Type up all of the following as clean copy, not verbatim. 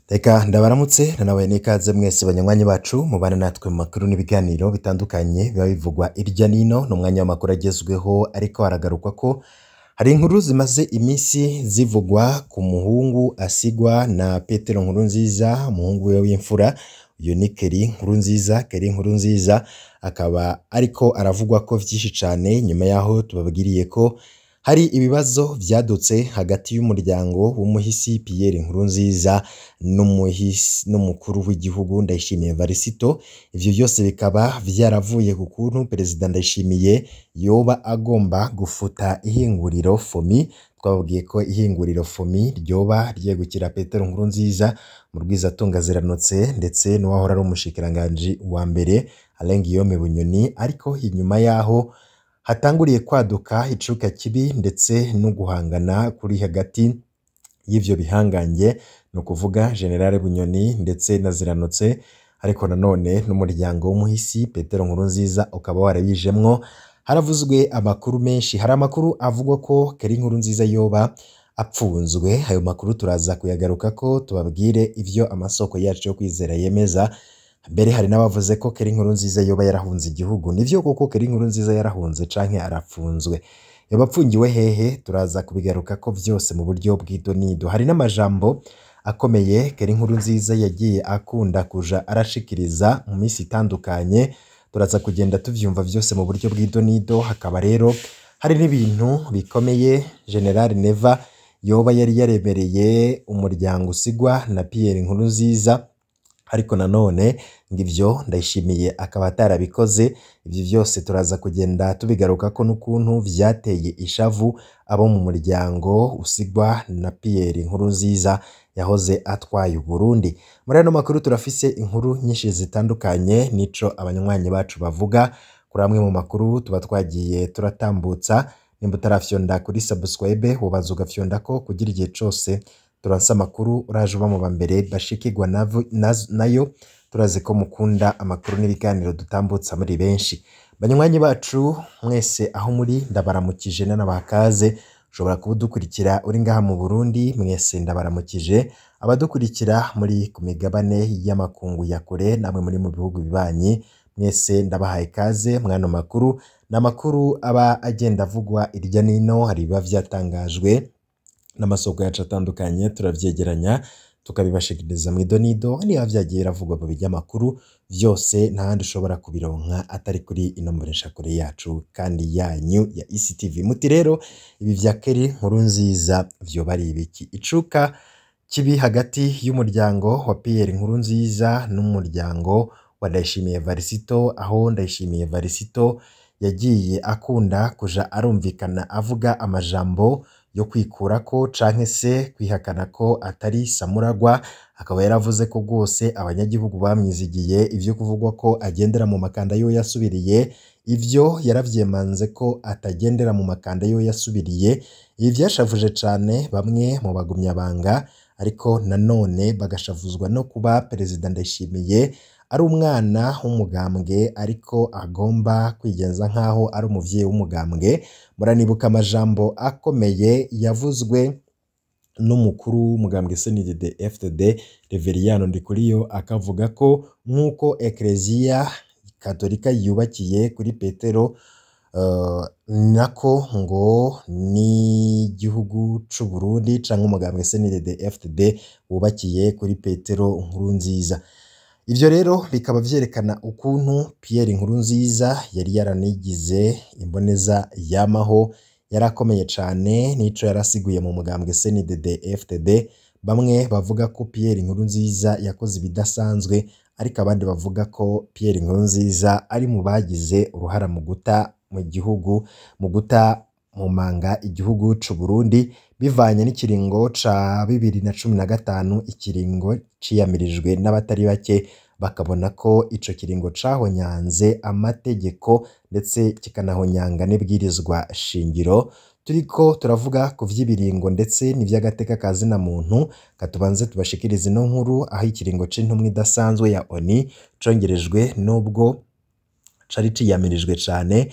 Reka ndabaramutse nanabaye n'ikaze mwese banywanyi bacu mubana natwe mu makuru n'ibiganiro bitandukanye biba bivugwa irya nino. Ni umwanya w'amakuru agezweho, ariko haragarukwa ko hari inkuru zimaze iminsi zivugwa ku muhungu asigwa na Petero Nkurunziza, umuhungu we w'imfura. Uyu ni Kelly Nkurunziza. Kelly Nkurunziza akaba ariko aravugwa ko vyinshi cane nyuma yaho tubabwiriye ko hari ibibazo vyadutse hagati y'umuryango w'umuhisi Pierre Nkurunziza n'umukuru w'igihugu Ndayishimiye Varisito. Ivyo vyose bikaba vyaravuye ku kuntu Perezida Ndayishimiye yoba agomba gufuta ihinguriro FOMI. Twababwiye ko ihinguriro FOMI ryoba ryegukira Petero Nkurunziza mu Rwizatunga Ziranotse ndetse n'uwahora ari umushikiranganji wa mbere Alain Guillaume Bunyoni, ariko inyuma yaho hatanguriye kwaduka icuka kibi ndetse no guhangana kuri hagati y'ivyo bihangange, ni ukuvuga General Bunyoni ndetse na Ziranotse, ariko nanone n'umuryango w'umuhisi Petero Nkurunziza ukaba warabijemwo. Haravuzwe amakuru menshi, hari amakuru avugwa ko Kelly Nkurunziza yoba apfunzwe. Ayo makuru turaza kuyagarukako tubabwire ivyo amasoko yacu yo kwizera yemeza. Mbere hari n'abavuze ko Kelly Nkurunziza yoba yarahunze igihugu. Nivyo koko Kelly Nkurunziza yarahunze canke arapfunzwe? Yoba apfungiwe hehe? Turaza kubigarukako vyose mu buryo bw'idonido. Hari n'amajambo akomeye Kelly Nkurunziza yagiye akunda kuja arashikiriza mu minsi itandukanye, turaza kugenda tuvyumva vyose mu buryo bw'idonido. Hakaba rero hari n'ibintu bikomeye General Neva yoba yari yaremereye umuryango usigwa na Pierre Nkurunziza, ariko nanone ngo ivyo Ndayishimiye akaba atarabikoze. Ivyo vyose turaza kugenda tubigarukako n'ukuntu vyateye ishavu abo mu muryango usigwa na Pierre Nkurunziza yahoze atwaye Uburundi. Muri ano makuru turafise inkuru nyinshi zitandukanye nico abanywanyi bacu bavuga kuri amwe mu makuru tuba twagiye turatambutsa. Nimba utarafyonda kuri subscribe, wobanza ugafyondako kugira igihe cose turanse amakuru uraje uba mu bambere bashikirwa nayo. Turazi ko mukunda amakuru n'ibiganiro dutambutsa muri benshi. Banywanyi bacu mwese aho muri ndabaramukije nanabaha kaze. Ushobora kuba udukurikira uri ngaha mu Burundi, mwese ndabaramukije. Abadukurikira muri ku migabane y'amakungu ya kure namwe muri mu bihugu bibanyi, mwese ndabahaye ikaze mwano makuru. Ni amakuru aba agenda avugwa irya nino, hari ibiba vyatangajwe n'amasoko yacu atandukanye, turavyegeranya tukabibashikiriza mw'idonido. Niba vyagiye biravugwa mu binyamakuru vyose, nta handi ushobora kubironka atari kuri ino mboneshakure yacu kandi yanyu ya ECTV. Muti rero ibi vya Kelly Nkurunziza vyoba ari ibiki? Icuka kibi hagati y'umuryango wa Pierre Nkurunziza n'umuryango wa Ndayishimiye Varisito, aho Ndayishimiye Varisito yagiye akunda kuja arumvikana avuga amajambo yo kwikurako canke se kwihakana ko atari Samuragwa. Akaba yaravuze ko rwose abanyagihugu bamwizigiye, ivyo kuvugwa ko agendera mu makanda yo yasubiriye, ivyo yaravyemanze ko atagendera mu makanda yo yasubiriye. Ibi vyashavuje cane bamwe mu bagumyabanga, ariko nanone bagashavuzwa no kuba Perezida Ndayishimiye ari umwana w'umugambwe ariko agomba kwigenza nk'aho ari umuvyeyi w'umugambwe. Muranibuka amajambo akomeye yavuzwe n'umukuru w'umugambwe CNDD FDD Reveriyano Ndikuriyo, akavuga ko nk'uko Ekleziya Katolika yubakiye kuri Petero, nako ngo n'igihugu c'u Burundi canke umugambwe CNDD FDD wubakiye kuri Petero Nkurunziza. Ivyo rero bikaba vyerekana ukuntu Pierre Nkurunziza yari yaranigize imboneza yamaho, yarakomeye cane n'ico yarasiguye mu mugambwe CNDD FDD. Bamwe bavuga ko Pierre Nkurunziza yakoze ibidasanzwe, ariko abandi bavuga ko Pierre Nkurunziza ari mu bagize uruhara mu guta mu gihugu, mu guta mu manga igihugu c'u Burundi, bivanye n'ikiringo ca 2015, ikiringo ciyamirijwe n'abatari bake, bakabona ko ico kiringo cahonyanze amategeko ndetse kikanahonyanga n'ibwirizwa shingiro. Turiko turavuga ku vy'ibiringo ndetse n'ivy'agateka ka zina muntu, katubanze tubashikirize ino nkuru aho ikiringo c'intumwa idasanzwe ya ONU congerejwe nubwo cari ciyamirijwe cane.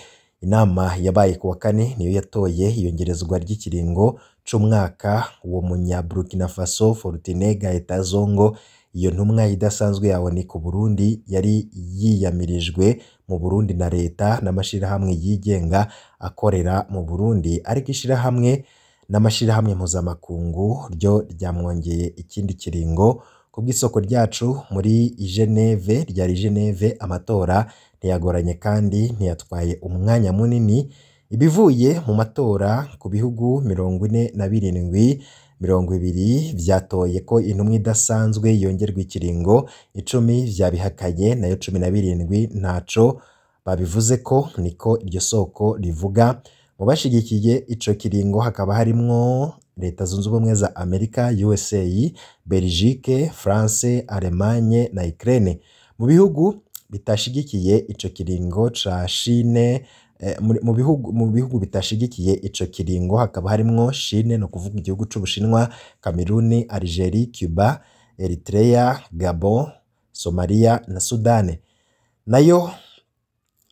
Inama yabaye ku wa kane niyo yatoye iyongerezwa ry'ikiringo c'umwaka uwo munya Burkina Faso Fortuné Gaëtan Zongo. Iyo ntumwa idasanzwe ya ONU ku Burundi yari yiyamirijwe mu Burundi na leta n'amashirahamwe yigenga akorera mu Burundi, ariko ishirahamwe n'amashirahamwe mpuzamakungu ryo ryamwongeye ikindi kiringo. Ku bw'isoko ryacu muri Geneve ryari Geneve, amatora ntiyagoranye kandi ntiyatwaye umwanya munini. Ibivuye mu matora ku bihugu 47, 20 vyatoye ko intumwa idasanzwe yongerwa ikiringo, 10 vyabihakanye nayo 17 ntaco babivuze ko, niko iryo soko rivuga. Mu bashigikiye ico kiringo hakaba harimwo Leta Zunze Ubumwe za Amerika USA, Belgique, France, Allemagne na Ukraine. Mu bihugu bitashigikiye ico kiringo ca Chine, mu bihugu bitashigikiye ico kiringo hakaba harimwo Chine, no kuvuga igihugu c'Ubushinwa, Cameroon, Algeria, Cuba, Eritrea, Gabon, Somalia na Sudani. Nayo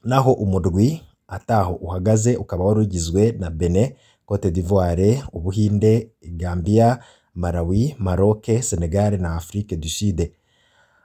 naho umurwi ataho uhagaze ukaba wari ugizwe na Benin, Cote d'Ivoire, Ubuhinde, Gambia, Malawi, Maroc, Senegal na Afrique du Sud.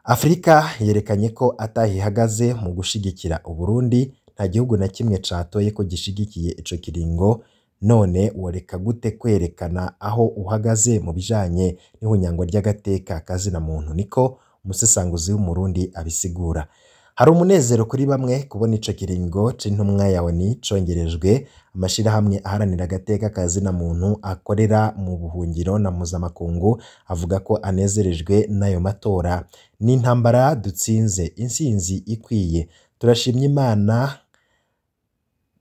Afrika yerekanye ko ataho ihagaze mu gushigikira Uburundi, nta gihugu na kimwe catoye ko gishigikiye ico kiringo. None woreka gute kwerekana aho uhagaze mu bijanye n'ihunyangwa ry'agateka kazina muntu? Niko umusesanguzi w'Umurundi abisigura. Hari umunezero kuri bamwe kubona ico kiringo c'intumwa ya ONU congerejwe. Amashirahamwe aharanira agateka kazina muntu akorera mu buhungiro na mpuzamakungu avuga ko anezerejwe n'ayo matora. Ni intambara dutsinze, intsinzi ikwiye. Turashimye Imana,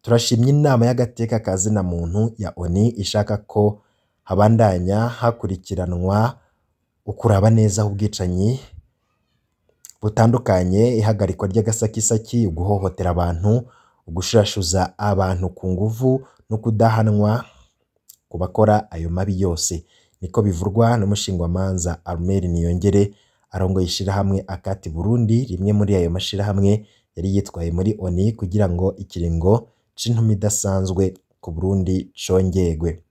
turashimye inama y'agateka kazina muntu ya ONU ishaka ko habandanya hakurikiranwa ukuraba neza ubwicanyi butandukanye, ihagarikwa ry'agasakisaki, uguhohotera abantu, ugushurashuza abantu ku nguvu no kudahanwa ku bakora ayo mabi yose. Niko bivurwa n'umushingwamanza Armel Niyongere arongoye ishirahamwe Akati Burundi, rimwe muri ayo mashirahamwe yari yitwaye muri ONU kugira ngo ikiringo c'intumwa idasanzwe ku Burundi congerwe.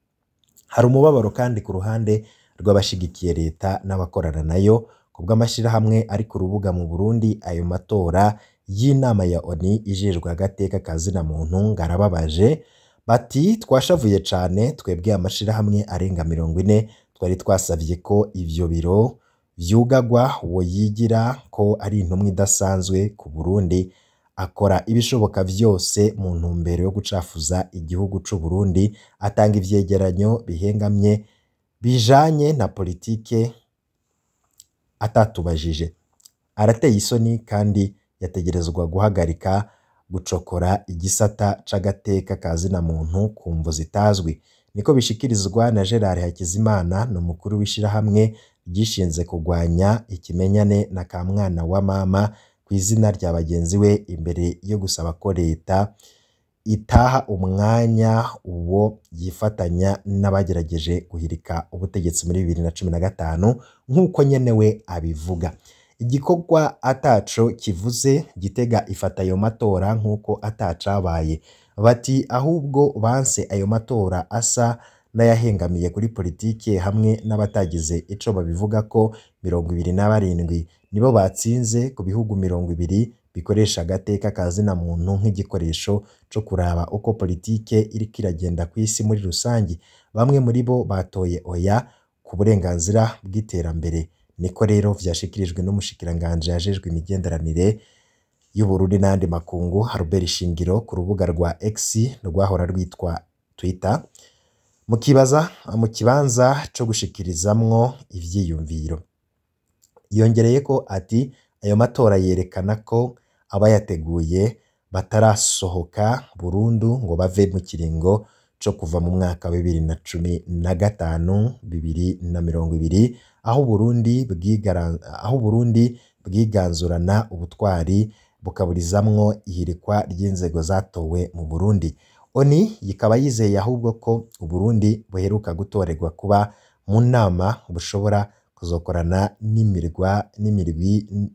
Hari umubabaro kandi ku ruhande rw'abashigikiye leta n'abakorana nayo kubw'amashirahamwe ari ku rubuga mu Burundi. Ayo matora y'inama ya ONU ijejwe agateka kazina muntu ngarababaje. Bati twashavuye cane twebwe amashirahamwe arenga 40 twari twasavye ko ivyo biro vyugagwa, uwo yigira ko ari intumwa idasanzwe ku Burundi akora ibishoboka vyose mu ntumbero yo gucafuza igihugu c'u Burundi, atanga ivyegeranyo bihengamye bijanye na politike atatubajije. Arateye isoni kandi yategerezwa guhagarika gucokora igisata c'agateka kazina muntu ku mvo zitazwi. Niko bishikirizwa na Gerard Hakizimana, ni umukuru w'ishirahamwe ryishinze kugwanya ikimenyane na kamwana wa mama ku izina rya bagenzi we, imbere yo gusaba ko leta itaha umwanya uwo yifatanya n'abagerageje guhirika ubutegetsi muri 2015 nk'uko nyene we abivuga. Igikorwa ataco kivuze Gitega ifata ayo matora nk'uko atacabaye. Bati ahubwo banse ayo matora asa n'ayahengamiye kuri politike hamwe n'abatagize ico babivuga ko 27 nibo batsinze ku bihugu 20 bikoresha agateka kazina muntu nk'igikoresho co kuraba uko politike iriko iragenda kw'isi muri rusangi. Bamwe muri bo batoye oya ku burenganzira bw'iterambere. Niko rero vyashikirijwe n'umushikiranganje yajejwe imigenderanire y'Uburundi n'ayandi makungu Albert Shingiro ku rubuga rwa X rwahora rwitwa Twitter, mu kibanza co gushikirizamwo ivyiyumviro. Yongereyeko ati ayo matora yerekana ko abayateguye batarasohoka burundu ngo bave mu kiringo co kuva mu mwaka wa 2015 2020, aho Burundi bwiganzurana ubutwari bukaburizamwo ihirikwa ry'inzego zatowe mu Burundi. ONU ikaba yizeye ahubwo ko Uburundi buheruka gutorerwa kuba mu nama bushobora kuzokorana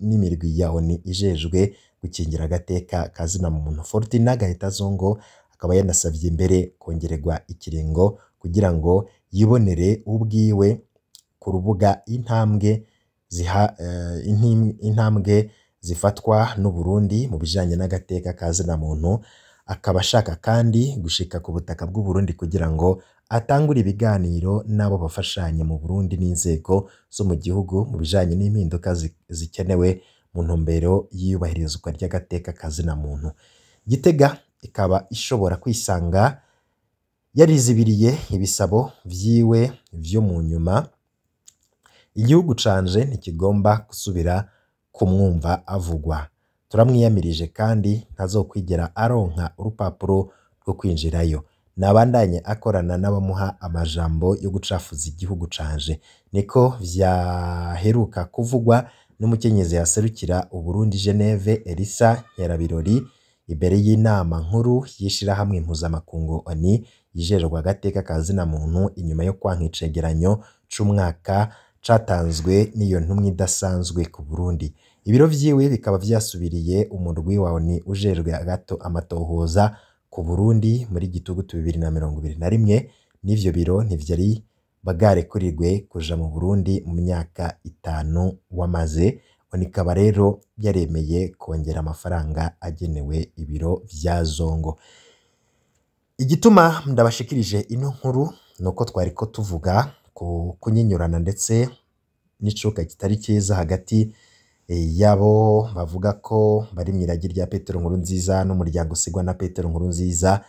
n'imirwi ya ONU ijejwe gukingira agateka kazina muntu. Fortuna Gahita Zongo Akaba yanasavye mbere kongererwa ikiringo kugira ngo yibonere ubwiwe ku rubuga intambwe intambwe zifatwa n'Uburundi mu bijanye n'agateka ka zina muntu. Akaba ashaka kandi gushika ku butaka bw'Uburundi kugira ngo atangure ibiganiro n'abo bafashanya mu Burundi n'inzego zo mu gihugu mu bijanye n'impinduka zikenewe mu ntumbero y'iyubahirizwa ry'agateka ka zina muntu. Gitega ikaba ishobora kwisanga yarizibiriye ibisabo vyiwe vyo mu nyuma. Igihugu canje ntikigomba gusubira kumwumva avugwa, turamwiyamirije kandi ntazokwigera aronka urupapuro rwo kwinjirayo. Nabandanye akorana n'abamuha amajambo yo gucafuza igihugu canje. Niko vyaheruka kuvugwa n'umukenyezi yaserukira Uburundi Geneve, Elisa Nkerabirori, imbere y'inama nkuru y'ishirahamwe mpuzamakungu ONU yijerwa agateka ka zina muntu, inyuma yo kwanka icegeranyo c'umwaka catanzwe n'iyo ntumwa idasanzwe ku Burundi. Ibiro vyiwe bikaba vyasubiriye umurwi wa ONU ujejwe amatohoza ku Burundi muri gitugutu 2021, n'ivyo biro ntivyari bwarekurigwe kuja mu Burundi mu myaka 5 wamaze. ONU ikaba rero yaremeye kongera amafaranga agenewe ibiro vya Zongo. Igituma ndabashikirije ino nkuru nuko twariko tuvuga ku kunyinyurana ndetse n'icuka kitari cyiza hagati yabo bavuga ko bari mw'iragi rya Petero Nkurunziza n'umuryango usigwa na Petero Nkurunziza.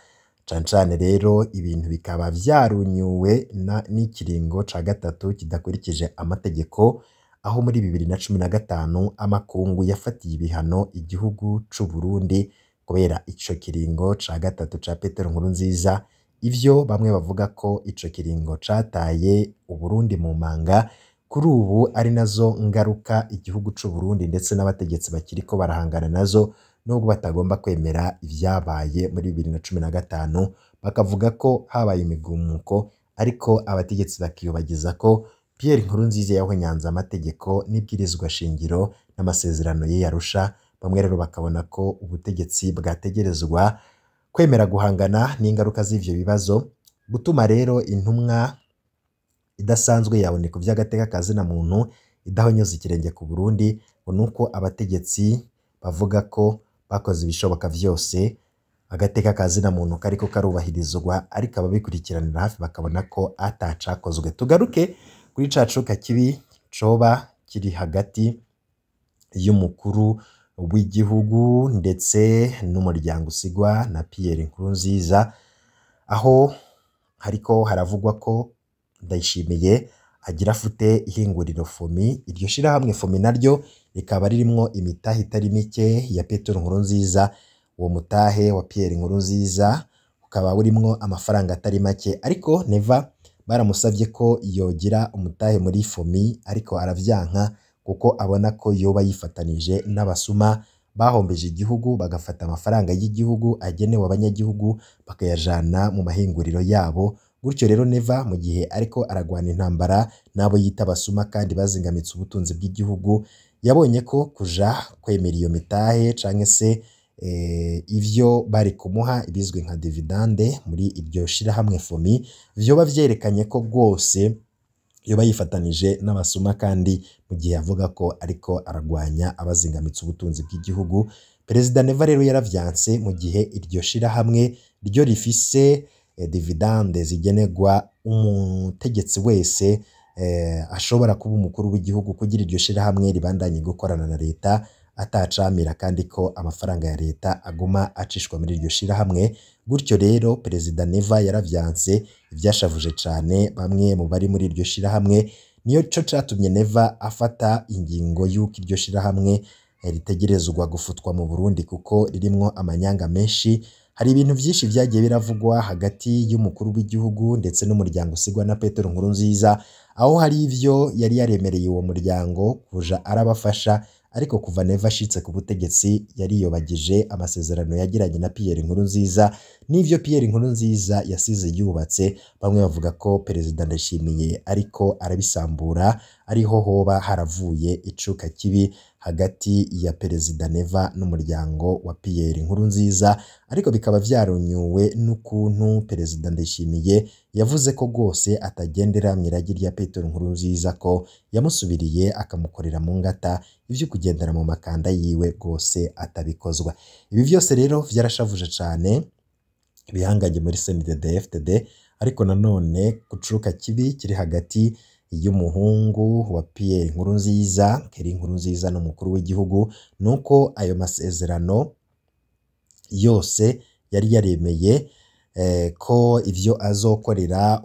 Cane cane rero ibintu bikaba vyarunyuwe n'ikiringo ca gatatu kidakurikije amategeko, aho muri 2015 amakungu yafatiye ibihano igihugu c'u Burundi kubera ico kiringo ca gatatu ca Petero Nkurunziza. Ivyo bamwe bavuga ko ico kiringo cataye Uburundi mu manga, kuri ubu ari nazo ngaruka igihugu c'u Burundi ndetse n'abategetsi bakiriko barahangana nazo, nubwo batagomba kwemera ivyabaye muri 2015, bakavuga ko habaye imigumuko, ariko abategetsi bakiyobagiza ko Pierre Nkurunziza yahonyanze amategeko n'ibwirizwa shingiro n'amasezerano ye yarusha. Bamwe rero bakabona ko ubutegetsi bwategerezwa kwemera guhangana n'ingaruka z'ivyo bibazo. Gutuma rero intumwa idasanzwe yaboneka ku vy'agateka ka zina muntu idahonyoza ikirenge ku Burundi, ngo nuko abategetsi bavuga ko bakoze ibishoboka vyose agateka ka zina muntu kariko karubahirizwa, ariko ababikurikiranira hafi bakabona ko atacakozwe. Tugaruke kuri ca cuka kibi coba kiri hagati y'umukuru w'igihugu ndetse n'umuryango usigwa na Pierre Nkurunziza, aho hariko haravugwa ko Ndayishimiye agira afute ihinguriro FOMI. Iryo shirahamwe FOMI naryo rikaba ririmwo imitahe itari mike ya Petero Nkurunziza. Uwo mutahe wa Pierre Nkurunziza ukaba urimwo amafaranga atari make, ariko Neva baramusavye ko yogira umutahe muri FOMI, ariko aravyanka kuko abona ko yoba yifatanije n'abasuma bahombeje igihugu, bagafata amafaranga y'igihugu agenewe abanyagihugu bakayajana mu mahinguriro yabo. Gutyo rero Neva mu gihe ariko aragwana intambara n'abo yita abasuma kandi bazingamitse ubutunzi bw'igihugu, yabonye ko kuja kwemera iyo mitahe canke se ivyo bari kumuha ibizwi nka dividende muri iryo shirahamwe FOMI, vyoba vyerekanye ko rwose yoba yifatanije n'abasuma, kandi mu gihe avuga ko ariko aragwanya abazingamitse ubutunzi bw'igihugu. Perezida Neva rero yaravyanse, mu gihe iryo shirahamwe ryo rifise dividende zigenerwa umutegetsi wese ashobora kuba umukuru w'igihugu, kugira iryo shirahamwe ribandanye gukorana na leta atacamira, kandi ko amafaranga ya leta aguma acishwa muri iryo shirahamwe. Gutyo rero Perezida Neva yaravyanse, ivyashavuje cane bamwe mu bari muri iryo shirahamwe. Niyo co catumye Neva afata ingingo y'uko iryo shirahamwe ritegerezwa gufutwa mu Burundi kuko ririmwo amanyanga menshi. Hari ibintu vyinshi vyagiye biravugwa hagati y'umukuru w'igihugu ndetse n'umuryango usigwa na Petero Nkurunziza, aho hari ivyo yari yaremereye uwo muryango kuja arabafasha, ariko kuva Neva ashitse ku butegetsi yariyobagije amasezerano yagiranye na Pierre Nkurunziza n'ivyo Pierre Nkurunziza yasize yubatse. Bamwe bavuga ko Perezida Ndayishimiye ariko arabisambura, ariho hoba haravuye icuka kibi hagati ya Perezida Neva n'umuryango wa Pierre Nkurunziza, ariko bikaba vyarunyuwe n'ukuntu Perezida Ndayishimiye yavuze ko rwose atagendera mw'iragi rya Petero Nkurunziza, ko yamusubiriye akamukorera mu ngata, ivyo kugendera mu makanda yiwe rwose atabikozwa. Ibi vyose rero vyarashavuje cane ibihangange muri CNDD-FDD, ariko nanone kucuka kibi kiri hagati y'umuhungu wa Pierre Nkurunziza, Kelly Nkurunziza n'umukuru w'igihugu, nuko ayo masezerano yose yari yaremeye ko ivyo azokorera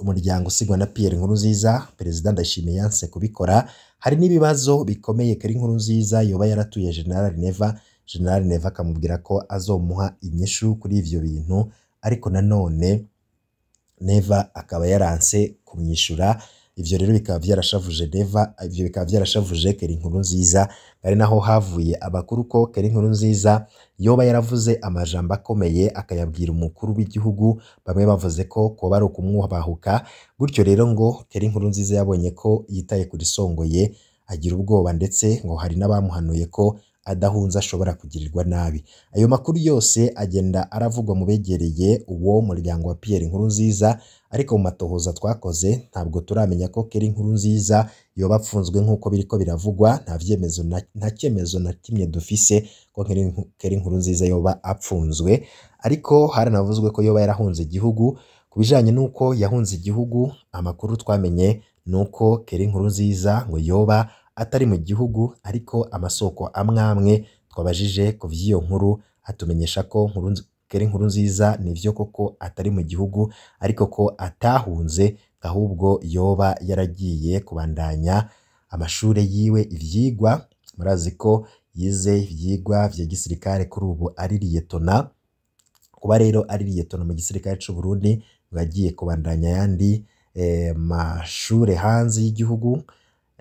umuryango usigwa na Pierre Nkurunziza, Perezida Ndayishimiye yanse kubikora. Hari n'ibibazo bikomeye Kelly Nkurunziza yoba yaratuye General Neva, General Neva akamubwira ko azomuha inyishu kuri ivyo bintu, ariko nanone Neva akaba yaranse kumwishura. Ivyo rero bikaba vyarashavuje Neva, ivyo bikaba vyarashavuje Kelly Nkurunziza, ari naho havuye abakuru ko Kelly Nkurunziza yoba yaravuze amajambo akomeye akayabwira umukuru w'igihugu, bamwe bavuze ko koba ari ukumwubahuka. Gutyo rero ngo Kelly Nkurunziza yabonye ko yitaye kuri Songoye agira ubwoba, ndetse ngo hari n'abamuhanuye ko adahunze ashobora kugirirwa nabi. Ayo makuru yose agenda aravugwa mu begereye uwo muryango wa Pierre Nkurunziza, ariko mu matohoza twakoze ntabwo turamenya ko Kelly Nkurunziza yoba apfunzwe nk'uko biriko biravugwa. Nta vyemezo, nta cyemezo na kimwe dufise ko Kelly Nkurunziza yoba apfunzwe, ariko haranavuzwe ko yoba yarahunze igihugu. Ku bijanye n'uko yahunze igihugu, amakuru twamenye nuko Kelly Nkurunziza ngo yoba atari mu gihugu, ariko amasoko amwe amwe twabajije ku vy'iyo nkuru atumenyesha ko Kelly Nkurunziza nivyo koko atari mu gihugu, ariko ko atahunze, ahubwo yoba yaragiye kubandanya amashure yiwe ivyigwa. Murazi ko yize ivyigwa vya gisirikare, kuri ubu ari liyetona. Kuba rero ari liyetona mu gisirikare c'u Burundi, ngo yagiye kubandanya ayandi mashure hanze y'igihugu.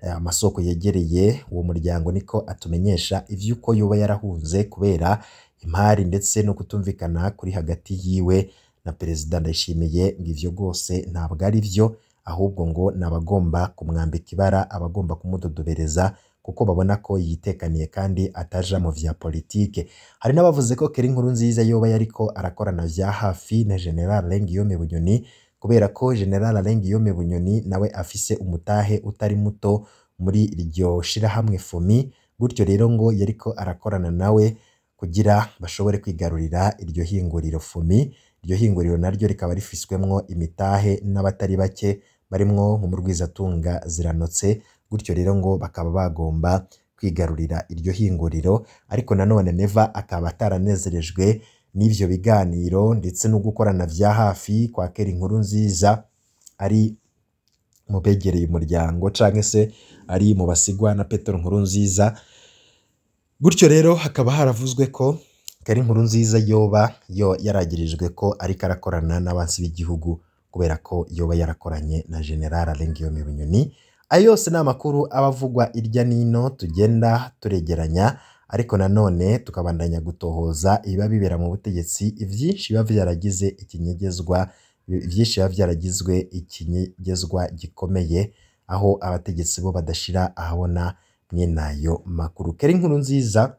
Amasoko yegereye uwo muryango niko atumenyesha ivy'uko yoba yarahunze kubera impari ndetse no kutumvikana kuri hagati yiwe na Perezida Ndayishimiye. Ngo ivyo rwose ntabwo ari vyo, ahubwo ngo n'abagomba kumwambika ibara, abagomba kumudodobereza kuko babona ko yitekaniye kandi ataja mu vya politike. Hari n'abavuze ko Kelly Nkurunziza yoba yariko arakorana vya hafi na General Alain Guillaume Bunyoni, kubera ko General Alain Guillaume Bunyoni nawe afise umutahe utari muto muri iryo shirahamwe FOMI. Gutyo rero ngo yariko arakorana nawe kugira bashobore kwigarurira iryo hinguriro FOMI. Iryo hinguriro naryo rikaba rifiswemwo imitahe n'abatari bake, barimwo nk'umurwizatunga Ziranotse. Gutyo rero ngo bakaba bagomba kwigarurira iryo hinguriro, ariko nanone Neva akaba ataranezerejwe n'ivyo biganiro ndetse no gukorana vya hafi kwa Kelly Nkurunziza ari mu begereye umuryango canke se ari mu basigwa na Petero Nkurunziza. Gutyo rero hakaba haravuzwe ko Kelly Nkurunziza yoba yo yaragirijwe ko ariko arakorana n'abansi b'igihugu, kubera ko yoba yarakoranye na General Alain Guillaume Bunyoni. Ayo yose ni amakuru aba avugwa irya nino tugenda turegeranya, ariko nanone tukabandanya gutohoza ibiba bibera mu butegetsi. Ivyinshi biba vyaragize ikinyegezwa, vyinshi biba vyaragizwe ikinyegezwa gikomeye, aho abategetsi bo badashira ahabona mwene ayo makuru. Kelly Nkurunziza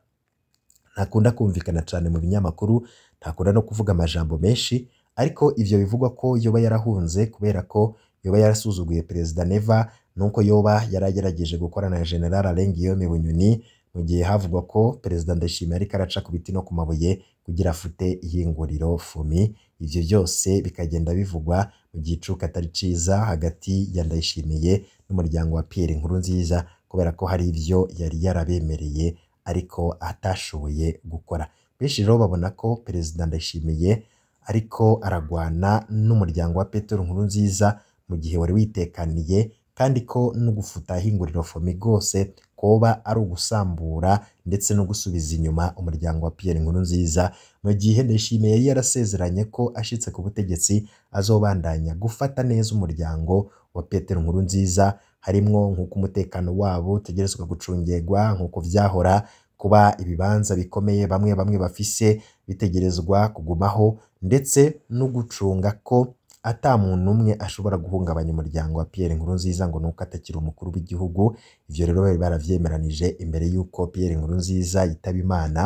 ntakunda kumvikana cane mu binyamakuru, ntakunda no kuvuga amajambo menshi, ariko ivyo bivugwa ko yoba yarahunze kubera ko yoba yarasuzuguye Perezida Neva, nuko yoba yaragerageje gukorana na General Alain Guillaume Bunyoni mu gihe havugwa ko Perezida Ndayishimiye ariko araca ku biti no ku mabuye kugira afute ihinguriro FOMI. Ivyo byose bikagenda bivugwa mu gicuka atari ciza hagati ya Ndayishimiye n'umuryango wa Pierre Nkurunziza, kubera ko hari ivyo yari yarabemereye ariko atashoboye gukora. Benshi rero babona ko Perezida Ndayishimiye ariko aragwana n'umuryango wa Petero Nkurunziza mu gihe wari witekaniye, kandi ko no gufuta ihinguriro FOMI rwose koba ari ugusambura ndetse no gusubiza inyuma umuryango wa Pierre Nkurunziza, mu gihe Ndayishimiye yari yarasezeranye ko ashitse ku butegetsi azobandanya gufata neza umuryango wa Petero Nkurunziza, harimwo nk'uko umutekano wabo utegerezwa gucungegwa nk'uko vyahora, kuba ibibanza bikomeye bamwe bamwe bafise bitegerezwa kugumaho, ndetse no gucunga ko ata muntu umwe ashobora guhungabanya umuryango wa Pierre Nkurunziza ngo nuko atakiri umukuru w'igihugu. Ivyo rero bari baravyemeranije imbere y'uko Pierre Nkurunziza yitaba Imana.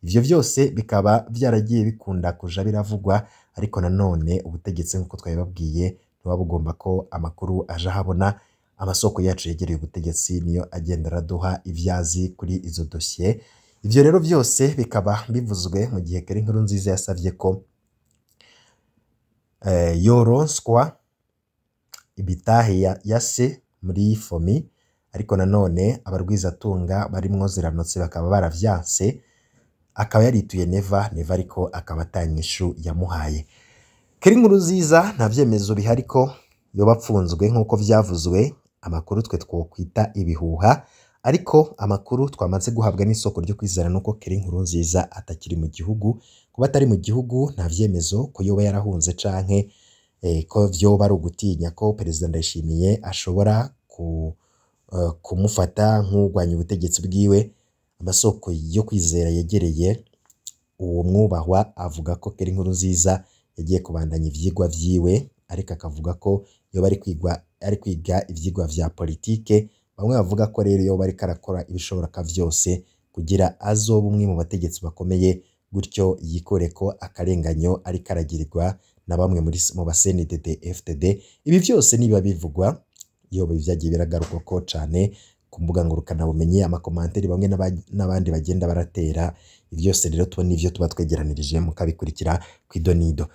Ivyo vyose bikaba vyaragiye bikunda kuja biravugwa, ariko nanone ubutegetsi nk'uko twabibabwiye ntibuba bugomba ko amakuru aja ahabona. Amasoko yacu yegereye ubutegetsi niyo agenda araduha ivyazi kuri izo dosiye. Ivyo rero vyose bikaba bivuzwe mu gihe Kelly Nkurunziza yasavye ko yoronswa ibitahe ya se muri FOMI, ariko nanone abarwizatunga barimwo Ziranotse bakaba baravyanse, akaba yarituye Neva, Neva ariko akaba atanyishu yamuhaye. Kelly Nkurunziza nta vyemezo bihari ko yoba apfunzwe nk'uko vyavuzwe, amakuru twe twokwita ibihuha, ariko amakuru twamaze guhabwa n'isoko ryo kwizera nuko Kelly Nkurunziza atakiri mu gihugu. Kuba atari mu gihugu nta vyemezo ko yoba yarahunze canke ko vyoba ari ugutinya ko Perezida Ndayishimiye ashobora kumufata nk'urwanya ubutegetsi bwiwe. Amasoko yo kwizera yegereye uwo mwubahwa avuga ko Kelly Nkurunziza yagiye kubandanya ivyigwa vyiwe, ariko akavuga ko yoba ari kwiga ivyigwa vya politike. Bamwe bavuga ko rero yoba ariko arakora ibishoboka vyose kugira azobe umwe mu bategetsi bakomeye, gutyo yikureko akarenganyo ariko aragirirwa na bamwe mu ba CNDD FDD. Ibi vyose nibiba bivugwa, yoba vyagiye biragarukwako cane ku mbuga ngurukanabumenyi, amakomanteri bamwe n'abandi bagenda baratera. Ibi vyose rero tubona ivyo tuba twegeranirije mukabikurikira kw'idonido.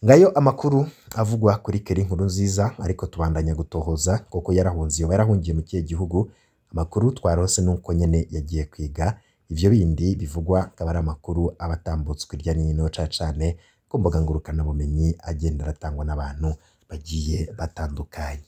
Ngayo amakuru avugwa kuri Kelly Nkurunziza, ariko tubandanya gutohoza kuko yarahunze, yoba yarahungiye mu kihe gihugu. Amakuru twaronse nuko nyene yagiye kwiga. Ivyo bindi bivugwa akaba ari amakuru aba atambutswe irya nino cane cane ku mbuga ngurukanabumenyi, agenda aratangwa n'abantu bagiye batandukanye.